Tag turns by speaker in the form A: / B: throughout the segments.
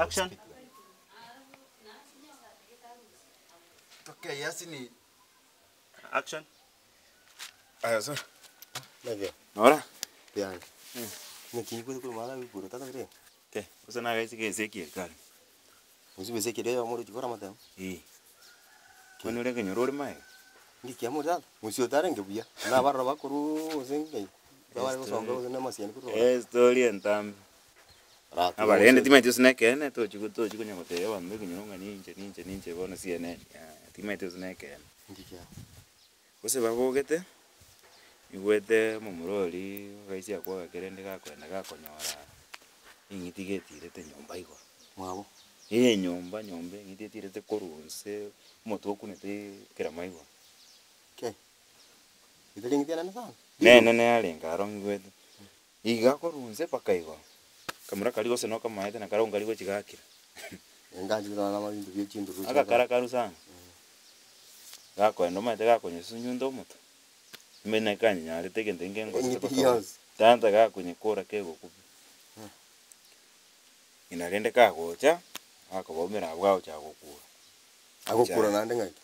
A: Action.
B: Tokei asini.
A: Action.
B: Aya sir.
C: Naki?
B: Nora?
C: Mbuya. Naki nkwete korwa mara igoro tata rende?
A: Ke, gose nagaise gese ekiekari.
C: Gose gese ekeria oyomo orochi kora amatemo?
A: Eh. Kwani ore ekenyoro ore maega?
C: Nki kiamore tata? Gose otarenge buya, buna abaroro bakorwa gose nkai, bare gosonga gose na amasiani korwa ororo.
A: Estori entambe. Aba rende timanyeti gose nekeene tochi tochi konya gotebia abanto ba ekenyoro ng'a ninche ninche ninche bono CNN yaya, timanyeti gose nekeene.
C: Nki kiabo?
A: Gose babogete, igwete omomura oria raisi akwoga rende gakoenda gakonyora eng'iti getirete nyomba igoro.
C: Mwabo?
A: Ee nyomba nyomba eng'iti etirete korwa nse, omotwe okunete ekerama igoro.
C: Kei, etari eng'iti enene sana?
A: Nenene yarenge aro ngigwete, iga korwa nse mpaka igoro, kamura karia gose nokamaete na karobwo nkari gochi gakira.
C: Enganchete nonye na ebinto bie chindugu chia
A: Agakara karu sana, gakoenda omanyete gakonyesunyunta omoto, omanyete naki kanyarete egento inge ngosete
C: Eng'iti
A: mpaka bono.
C: yonsi.
A: Tanta gakonyekora kegokwa pi. Ng'ina rende kagocha, gakobaumera abwo agocha gokura.
C: Agokura naende ng'aki?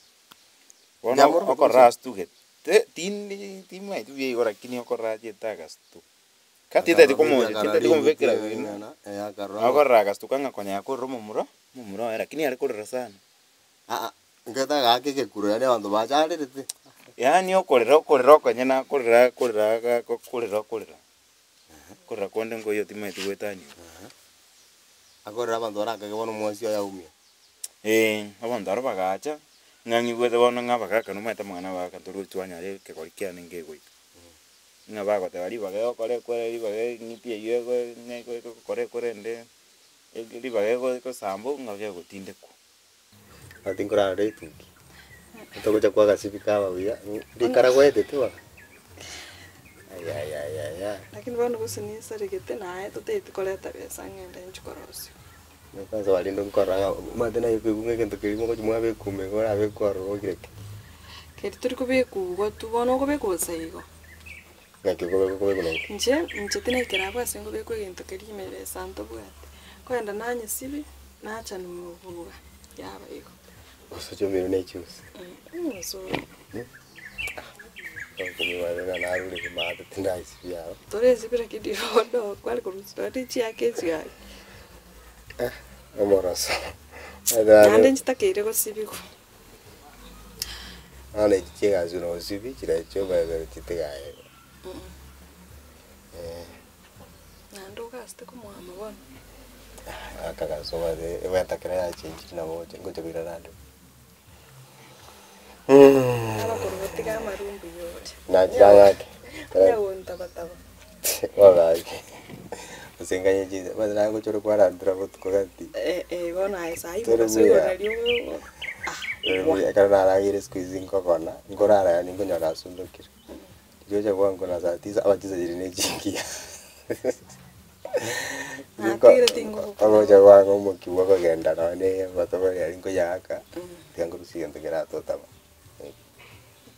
A: Bono
C: Yamorobete
A: okorora
C: gose?
A: asitugete, tindi timanyeti buya igo lakini okorora achete agastuka. Ka tintageti komocha, tintageti komobekera bina, okorora agastuka ng'a konya akorire omomura, omomura oye lakini are korera sana.
C: Aa, nkete agaaka egekuro yaani abanto bacharerete.
A: Yaani okorera okorera okonyene akorera akorera aga okorera okorera, korera konde nkoiyo timanyeti goetania.
C: Akorera abanto barakage bono omwasi oye aumia.
A: Eeh, abanto aro bagacha, ng'a ng'igwete bono ng'a abagaka nomanyete amang'ana abagaka ntori gochwanyara ekegori kiane nkegoika. Ng'a bagoteba ribaga egokora ekwere ribaga eng'iti eywo ego ng'a ego egokora ekorende, ege ribaga ego egosamba ng'a gegotindekwa.
C: Ati nkorara etuki, togocha kwa agasibi kaba buya, rikara gwaetete bono, ayayayaya.
D: Lakini bono gose ninsaregete naye totagete koreta besa ng'ende nchi korosiwa.
C: Kwanza warende nkorora ng'a omanyete naye koigwa ng'a egento keria mogochia mwabeka omega orabekwe ororo ogire ki?
D: Keri tori kobekwa igo tu, bono okobekwa bosa igo.
C: Naki okobekwa okobekwa naki?
D: Inche, inche tinaikera abwo ase nkobekwa egento keria ime besa ntobwate, kogenda nanyesibia, nacha noboga, yaba igo.
C: Gose chomire ne chiusi?
D: Omosoro.
C: Okomiwa ng'a narure maate tindaisibia aro.
D: Toresibire lakini bono kware korusia nonye chiaka echio aye.
C: Omoroso.
D: Naende nchitakeire gosibigwa.
C: Bono echi chiegasi buna gosibi chiria chiobebere chitigaye.
D: Naende ogasete komwama bono.
C: Akagaso omanyete eweather ekero yachenchire nabo ogocha ngocha koirana ande.
D: Abakoro gotiga amaru mbuya ore.
C: Nachire ang'ake.
D: Onya gontabataba.
C: Bono gaki, gose nganye chinsa, omanyete naye ngocha ore kwarandera botuko gati.
D: Eh eh bono aye saii
C: Tore
D: mogaso
C: buya.
D: igoro nario ah
C: Tore
D: wa.
C: buya, ekero narageire siku hizi nkogona, nkorara yaani nkonyora nasundokire. Rigocha bwango na saa tisa aba chinsa chiria ne chingiya.
D: Natigire tingogokora.
C: Ogocha bwango omokia bwa okogenda nonye na amatobori aria nkoyaaka, tiga nkorusia egento keratotama.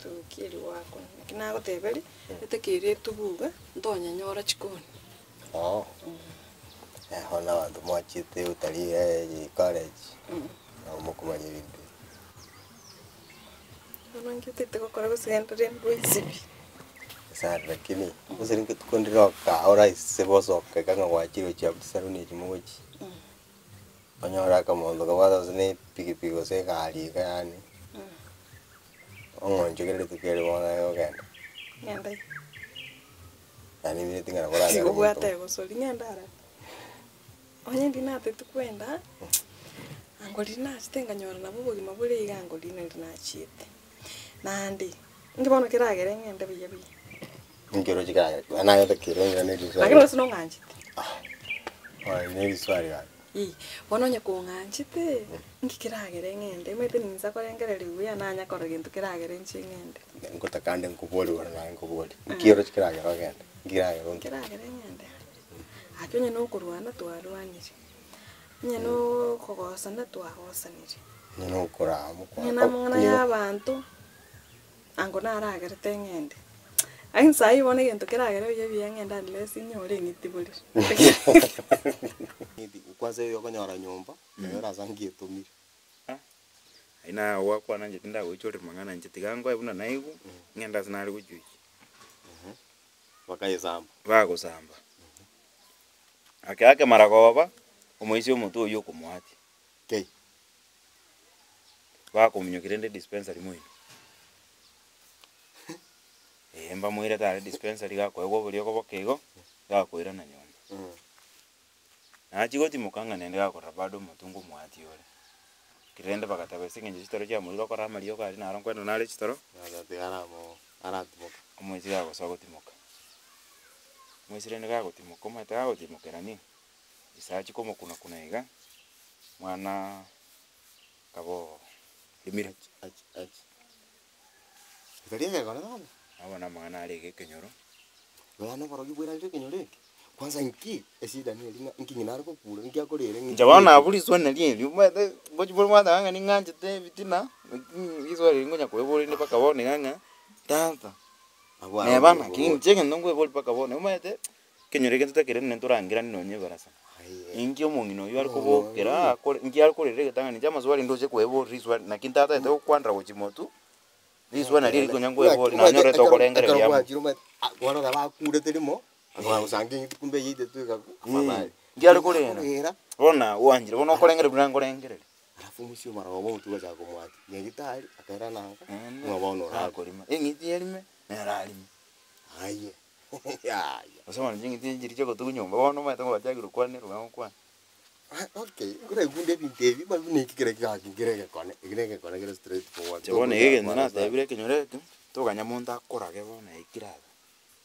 D: Etuki eria gwakuna, naki nagoteberia, etakeire etubuga, ntonyanyora chikoni.
C: Oo, bono abanto mwachiete utalii college, nabo mokomanya ebinto ebi.
D: Bono inki otagete gokora gose genda rende oisibi.
C: Sana lakini gose rituko ndire okaa oraise gosoka iga ng'a gwachire gochia abwo chisaruni echi mogochia, onyore akamonto kabwate gose na epikipiki gose egari iga yaani, ong'onchoke rituko erio bono aye ogende.
D: Ng'ende aye.
C: Yaani ebinto ng'a nabo oranyore
D: Igo
C: omonto.
D: obwate egosori ng'ende aroro. Onye ndi natete kwenda, ango riria nachete nkanyora nabo obogima bore iga ango riria nari nachiete. Naende, inki bono keragere ng'ende buya buya.
C: Inki oroche keragere? Naye otakeire ong'irane riswari.
D: Lakini gose nong'anchete.
C: Oye ne riswari gaki.
D: Ii, bono onye kong'anchete, inki keragere ng'ende? Omanyete ninsa korengereria buya nanya korora gento keragere inche ng'ende.
C: Ngotaka nde nkobori bono naye nkobori. Inki oroche keragere ogende? Inki keragere ontige?
D: Keragere ng'ende. Gaki onye nokorwana twarwanire, onye nokogosana twagosanire.
C: Onye nokoraa
D: Onye na amang'ana ya abanto, ango naragerete ng'ende. Lakini saii bono egento keragere buya buya ng'ende unless nyore eng'iti borere.
C: Ng'iti kwanza eyo okonyora nyomba, nayo orasa ngetomire.
A: Aye naye gwakwana inche tindagoichorera mang'ana inche tiga nkoe buna naigwa, ng'ende ase nare gochuichia.
C: Bakayesamba.
A: Bagosamba. Ake ake maragoba, omoisia omote oywo okomoatia.
C: Kei.
A: Bakominyokia rende dispensary moino. Eh mbamoirete are dispensary gakoegwa oboriogo boke igo, gakoirana nyomba. Nachia gotimoka ng'a naende gakorora bado omote ngomwatia ore. Ekero rende bagateba ase eng'encho chitoro chiamorire okora amariogo aria naro nkoenda nare chitoro,
C: Tiga aramo aratimoka.
A: Omoisia gagosoa gotimoka. Omoisia rende gagotimoka omanyete gagotimokerania, ise achia komokuna kuna iga, mwana akaba orimire.
C: Achi achi. Tari egekone bono.
A: Nabo namang'ana are iga ekenyoro.
C: Nonya na oborogi bwerarire ekenyoro eke, kwanza inki eshida neri ng'a inki ng'ina are gokura, inki akorera ng'a
A: Inche bono nabwo riswali nari erio, omanyete ngochi bore mwateba ng'a ning'anchete ebitina, lakini riswali eri ngonya koeboria rinde mpaka bono iga ng'a tata,
C: Abwo aro
A: neba naki
C: oborwa.
A: inche egento nkoeboria mpaka bono, omanyete, ekenyoro eke ntotakeire nonye torangeranie nonye ebarasa. Inki omong'ina oyio are kobokera akore, inki are korera egetang'ani, inche amaswali ndoche koeboria riswali naki ntatagete gokwanera gochia motwe. Riswa nario rikonya nkweboria nanyorete okorengereria amo.
C: Bono nabo akurete rimo, akagosanga eng'iti kumbe eyeitete egaku afadhali.
A: Nkiare korera, bono nagwanchire, bono okorengereria buna nkorengereria.
C: Alafu omosie omara obo omotuko agachaka komwatia, nyagetari akairana nka, ng'a bono orarire.
A: Nakorima, eng'iti erime, nere arime.
C: Aye, yaya.
A: Gose bono ching'iti nchiria chigotugu nyomba, bono omanyete ng'a gwachakire gokwanerwa ng'a gokwana.
C: Okay, nkoraigunda ebinto ebi, mani buna eki kere gaki nkere egekone, eki na egekone kere straight forward.
A: Inche bono iga egento natebire ekenyoro eke, toganya monto akorage bono yaikire aba.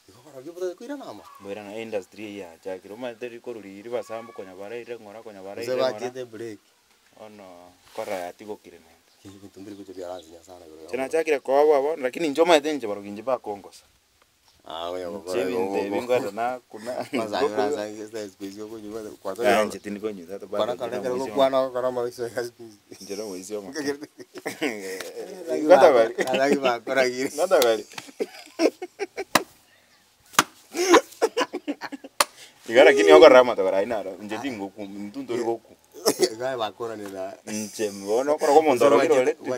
C: Igo barabwo botagete koirana amo?
A: Mboirana industry eye yachakire, omanyete rikoro riria ribasambu konya baraire ng'ora konya
C: Gose
A: baraire ng'ora,
C: bachiete ebreak.
A: bono korora yatigokire naende.
C: Ebinto mbiri gocha biaransinya sana igoro ya
A: Inche nachakire koboa bono, lakini inche omanyete inche barobwo inche bakongosa. Inche ebinto ebi nkoenda nakuna Ah, inche tindi konywa tata bado inche na omoisia omoke. Inche na omoisia omoke. Ngotabari. Ngotabari. Iga lakini okorora amatokoro ayio naro, inche tingokwa, intwe ntori gokwa. Inche bono okoroka omonto orogire ore pi.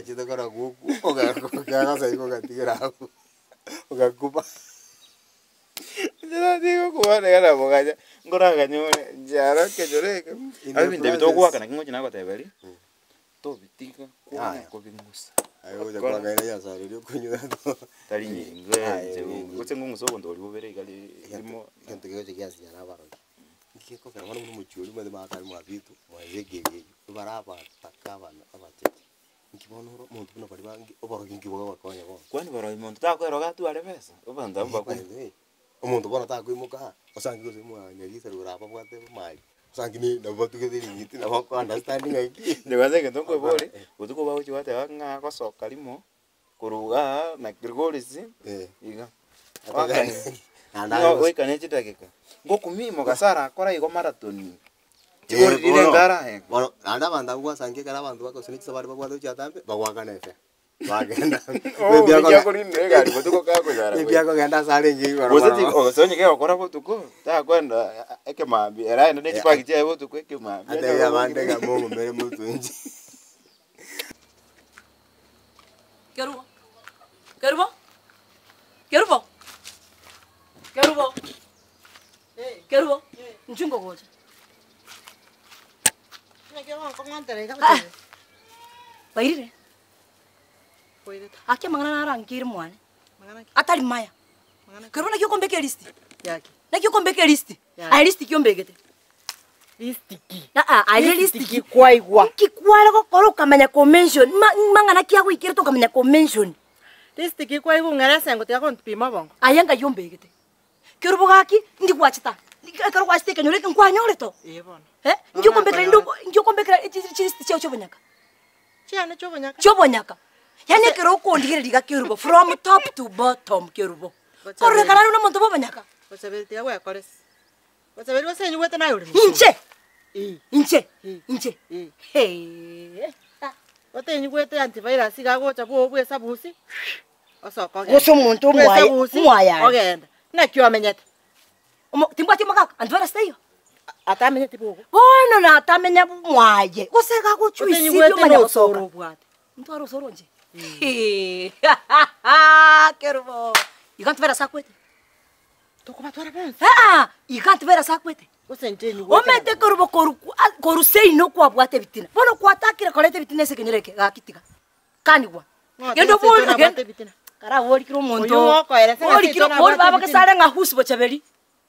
C: Ogakuba.
A: Inche natiga okobana iga namogacha, nkoraganyore, inche aro ekenyoro eke,
C: In
A: aye
C: the
A: ebinto ebi
C: process.
A: togoaka naki ngochi nagoteberia, tobitiga kwanya
C: Yaya.
A: kobing'usa.
C: Aye gocha
A: Kora.
C: kwagaira ebiasara erio okonywa
A: Tari nyinge
C: Aye,
A: inche
C: nyinge.
A: gose ng'ung'use obonto boria bobere iga ri rimo.
C: Egento kegocha giasinya na abarogi. Nki gekogera bono buna omochie oria omanyete maate aria mwabitu, mwaezekiel eywo, ebare abataka abana abacheche. Inki bono ore omonto buna baria bange oborogi inki bogobakonya bono?
A: Kwani borogi monto takoeroga atware besa? Abanto abwo
C: By
A: mbakwe.
C: the way, omonto bono takoimoka aa, osange gose mwanyagisa rogoro aba abwate amari, osange ne nabo batugete ring'iti nabo oko understand ng'aki.
A: Inche kwanza egento nkoeboria, botuko bagochia bateba ng'a agosoka rimo, korwa igaa na Kilgoris, iga.
C: Naende
A: Ng'a
C: aye
A: goika ne chidakika, ngokumia mogaso arakore igo marathon.
C: Eh,
A: Chigori rire
C: bono,
A: nkarahenge.
C: bono, naende abanto abwo gwasangia ekero abanto bagosina chisabari babwate gochia atambe, bagoakana efe, bagenda
A: Oh, rigia korina egari botuko kakonyara
C: maybe
A: goika.
C: akogenda ase arenge igoro
A: Gose ti
C: barabara.
A: gose onye kegokora botuko, takwenda ekemambia, ere aende ne chibagi chiaye botuko ekemambia
C: Atebi
A: anyore
C: abande
A: obokima.
C: ng'a momomere motwe inche.
E: Kerubo, Kerubo, Kerubo, Kerubo, Kerubo, inchuo ngogocha. Ah, bairire. Aki amang'ana narangeire mwane, atari maya. Kerubo naki okombeka elisiti? Naki okombeka elisiti? Aye lisiti ki ombegete? Aa aye lisiti ki?
F: Kwaigwa.
E: Nki kware gokora okamanya komention ma- mang'ana ki agoikerete okamanya komention?
F: Lisiti ki kwaigwa ong'ere esengo tiga gontupima obongo.
E: Aye ngai ombegete. Kerubo gaki, ndi gwachete aa, ekero gwachete ekenyoro eke nkwanyorete oo.
F: Ee bono.
E: Eh,
F: Bono
E: nki okombekera rende
F: nakonyora.
E: nki okombekera chi- chilisiti chiao chiobonyaka?
F: Chiane chiobonyaka.
E: Chiobonyaka. Yaani ekero okondigereria iga Kerubo, from top to bottom Kerubo.
F: Gochaberi.
E: Kororekana are nomonto bwa obonyaka.
F: Gochaberi tiga gwekoresa. Gochaberi gose enyigwete naye ore mosongo.
E: Inche!
F: Ee.
E: Inche!
F: Ee.
E: Inche!
F: Ee.
E: Hee!
F: Otenyigwete antivirus iga agocha bwogo bwa esabusi. Osoka ogende.
E: Gose omonto omwaye-
F: Bwesa gusi,
E: omwayani.
F: Ogenda. Naki omenyete?
E: Omo timbwati omogaka, antivirus teiyo.
F: Atamenyeti bogo.
E: Bono natamenya mwaye, gose gagochwa
F: Gose
E: isibio
F: nyigwete
E: omanya
F: nosoro
E: gosoka.
F: obwate.
E: Ntware osoro inche? Kerubo, iga antivirus akwete.
F: Tokobatwara bonsi.
E: Aa, iga antivirus akwete.
F: Gose inche nyigwete.
E: Omete kerubo koru koru seino kwabwate ebitina, bono kwatakire koreta ebitina ase ekenyoro eke, gaki tiga. Kanigwa.
F: Ng'o
E: Genda
F: tese
E: obori
F: nabwate
E: genda
F: ebitina.
E: kara orikire omonto.
F: Oywo okoeresa ng'a
E: Orikire
F: seito
E: bori
F: nabwate
E: baba
F: ebitina.
E: gesare ng'a husi bochaberi.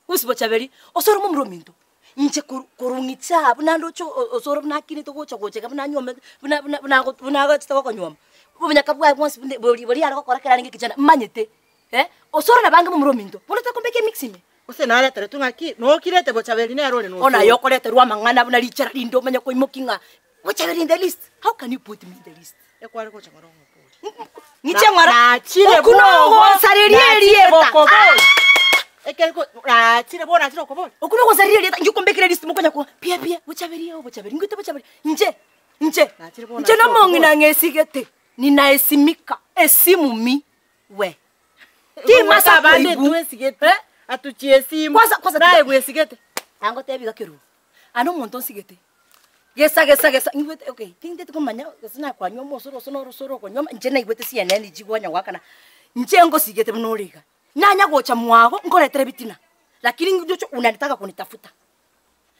E: Husi bochaberi. Osore momura ominto. Inche koru korung'icha abwo naende oche osore buna akinete gocha gocha iga buna anyomete buna buna buna buna agochete gokonyuoma. Obonyaka bwaye bwonsi buna bori boria are gokora ekero arenge kijana mmanyete eh, osore nabange momura ominto, bono tokombeka emix ime.
F: Gose nareteretwe ng'aki, nokirete bochaberi nere ore
E: Bono aye okoreterwa amang'ana buna richara rinde omanye koimokia ng'a bochaberi in the list, how can you put me in the list?
F: Ekware gocha ng'ora omobori.
E: Ng'iche ng'ora,
F: Nachire
E: okwo nogonsareria
F: nachire
E: erieta.
F: gokobori. Ekero ko nachire bono nachire gokobori.
E: Okwo nogonsareria erieta, inche okombekera elist mokonya ko pia pia, bochaberi oo bochaberi, ngwete bochaberi, inche inche,
F: Nachire bono
E: inche
F: nachire
E: nomong'ina ng'esigete, ninaesimika, esimu mi we. Timasa
F: abande
E: koigwa.
F: twesigete.
E: Eh?
F: Atuchie esimu.
E: Kwanza- kwanza
F: Naye
E: tiga-
F: bwesigete.
E: Angotebi iga kerubo, ande omonto nsigete, gesa gesa gesa ngigwete okay, tinteti komanya gose nakwanywa omosoro gose na orosoro okonywa inche naigwete CNN chigonya goakana, inche ngosigete buna ore iga. Nanya gocha mwago, nkoretere ebitina, lakini ndoche unanitaka kunitafuta,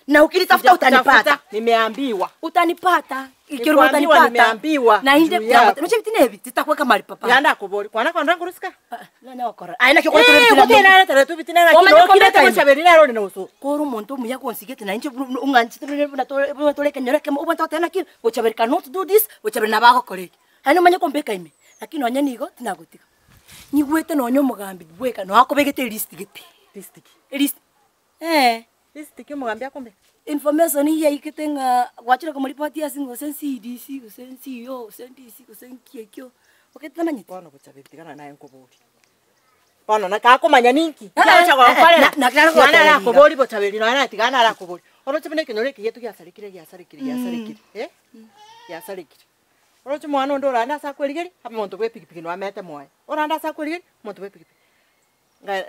E: na ukinitafuta utanipata.
F: Nimeambiwa.
E: Utanipata, ikerwa
F: Nikuambiwa,
E: utanipata.
F: nimeambiwa
E: Nainde
F: juu yako.
E: noche ebitina ebi, titakuweka mahali pabaya.
F: Yanda akobori. Kwana kwana ngurusika.
E: Ah, nanya gokora. Aye naki okoreterwa
F: Eh,
E: ebitina
F: gote
E: mono.
F: nareteretwe ebitina naki
E: Omanye
F: nokirete
E: kombeka ime.
F: bochaberi nere ore noso.
E: Kore omonto omuya gonsigete nainche ong'anchete buna buna tore buna tore ekenyoro ekemo obwate goteba naki, bochaberi cannot do this, bochaberi nabo agokora eke. Yaani omanye kombeka ime, lakini nonye nigo tinagotiga. Nyigwete nonye omogambi bweka noo akobegete elist gete.
F: List ki?
E: Elist, eh.
F: List ki omogambi akombeka?
E: Information yaikete ng'a gwachire komoripoti ase ng'a gose CDC gose CEO gose DC gose nki ekio, okay tamanyeti.
F: Bono bochaberi tigana naye nkobori. Bono na kakomanya ninki?
E: Eh, eh,
F: Ngiacha gonkorera.
E: na- na-
F: Nonya
E: na-
F: narakobori bochaberi nonya naye tigana narakobori. Oroche buna ekenyoro eke gieto giasarekire giasarekire giasarekire eh, giasarekire. Oroche omwana onde orande ase akwerigeria, omonto bwa epikipiki nonya amete moyo. Orande ase akwerigeria, omonto bwa epikipiki. Nga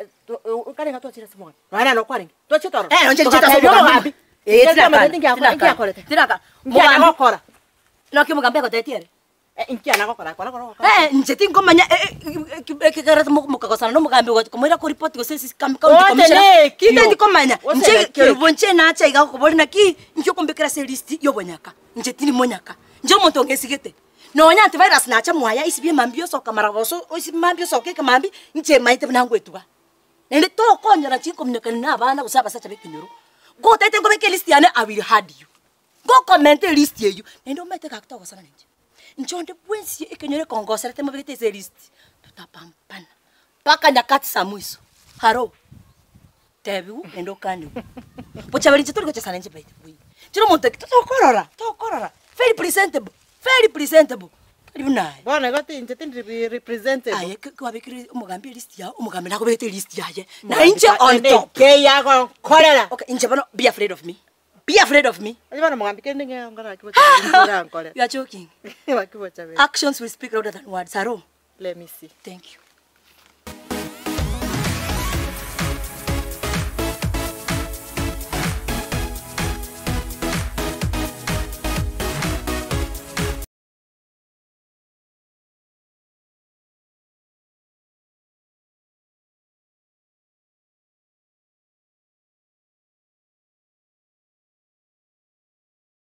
F: kare twachire ase omogambi, nonya nere okwarenge, twachete ororo.
E: Eh, inche nchete ase
F: Togatebia
E: omogambi.
F: omogambi,
E: Eh,
F: inche
E: tinakana,
F: ntomanyete nki
E: tinakana,
F: nkiakorete.
E: tinakana.
F: Nkiana
E: Mogambi.
F: gokora.
E: Naki omogambi agotebetie ere?
F: Nkiana gokora, kora kora gokora.
E: Eh, inche tinkomanya ekero mokagosana na omogambi ogocha komoira koripoti gose ase county
F: Oche
E: commissioner,
F: nekio.
E: tinteti komanya,
F: Oche
E: inche
F: nekio.
E: kerubo inche nacha iga gokoboria naki, inki okombekera ase elist ya obonyaka, inche tindi monyaka, inche omonto ongesigete. Nonya antivirus nacha mwaya isibie emambia osoka mara gose oisibie mambia osoke ekemambia, inche maete buna ngoetuga. Naende tokonyora chinkominyokani na abana gose abasacha ba ekenyoro, gotagete nkobeke elist yane I will hard you. Ngokomenta elist eywo, naende omanyete gaki togosana nainche. Inche onde bwensi ekenyoro ekongoserete mobegete ase elist, tutapampana mpaka nyakati za mwisho. Haro, tebiwu naende okaniwu. Bochaberi inche tori gochesana nainche by the way. Inche omonto eki tokorora, tokorora, very presentable, very presentable, tari buna aye.
F: Bono igo ti inche tindi representable.
E: Aye kwabekire omogambi elist yago, omogambi nakobegete elist yaye, na inche on top.
F: Keyagonkorera.
E: Okay, inche bono be afraid of me, be afraid of me.
F: Onye bono omogambi kende ng'e ngora ki bochaberi nkorankore.
E: You are joking.
F: Baki bochaberi.
E: Actions will speak louder than words. Aro.
F: Let me see.
E: Thank you.